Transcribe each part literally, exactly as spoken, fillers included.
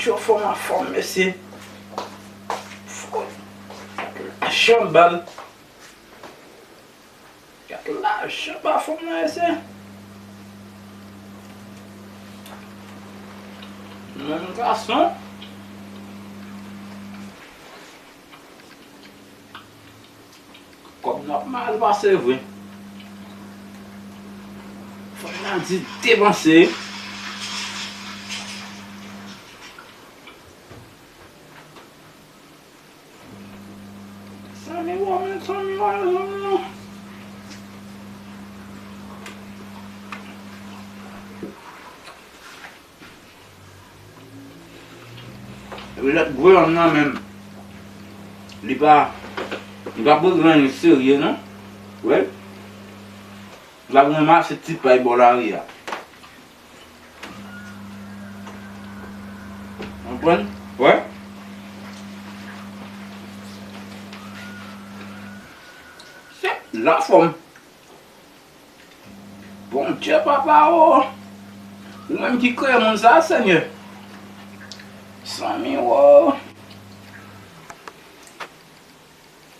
Cho fòm an fòm, mesye. Fò. Lajan ba l. Gad lajan ba fòm nan, mesye. Menm gason. Kòb nou ap mal pase vre. Fòk n al di depanse. Sanmiwo, men Sanmiwo, men Sanmiwo. Epi lòt gwo yonn nan menm, li pa, li pa bezwen serye non. Wè. L ap ranmase ti pay bò lari a. Konprann? Wè. Se la fòm. Bondye papa o, ou menm ki kreye moun sa, Senyè. Sanmiwo.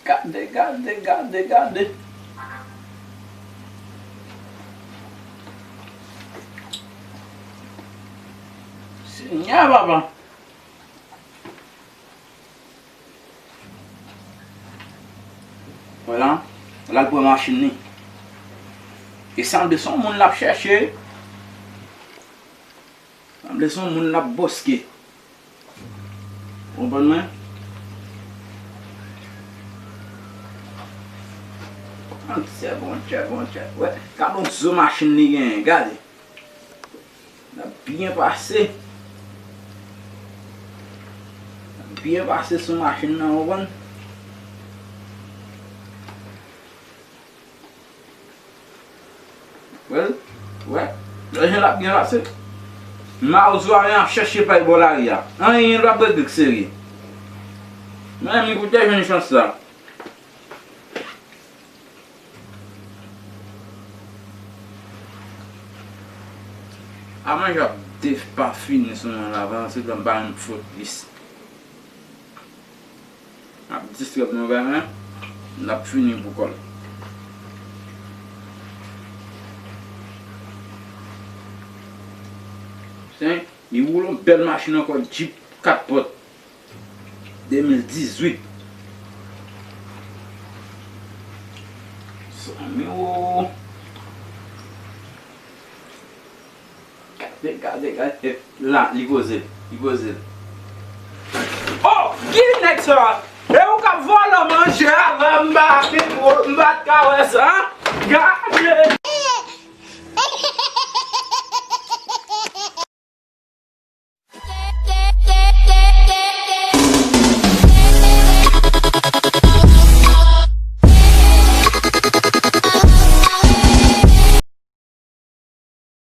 Gade, gade, gade, gade. Senyè papa. Vwala, l al pran machin li. E sanble se yon moun l ap chèche. Sanble se yon moun l ap bòske. Ou konprann mwen? An, se bon, se bon, se, wè. Gade yon zo machin li genyen, gade. L ap byen pase. L ap byen pase sou machin nan, ou konprann? Wè, wè, wè jan l ap byen pase. Mawozo a ap chèche pay bò lari a. Anyen l p ap regle k serye. Men, li pou te jwenn chans la. A manje ap depafini sou mwen la, pandan se tan m pa menm fokis. Ap distrè m nan bagay, l ap fini pou kò l. Sen, li woule yon bèl machin ankò, Jeep kat pòt. De mil dizuit. Sanmiwo. Gade, gade, gade. La, li poze l. Li poze l. Oh, ki nèg sa? E ou k ap vòlò manje a, la, m pa, m pa t ka wè sa, an?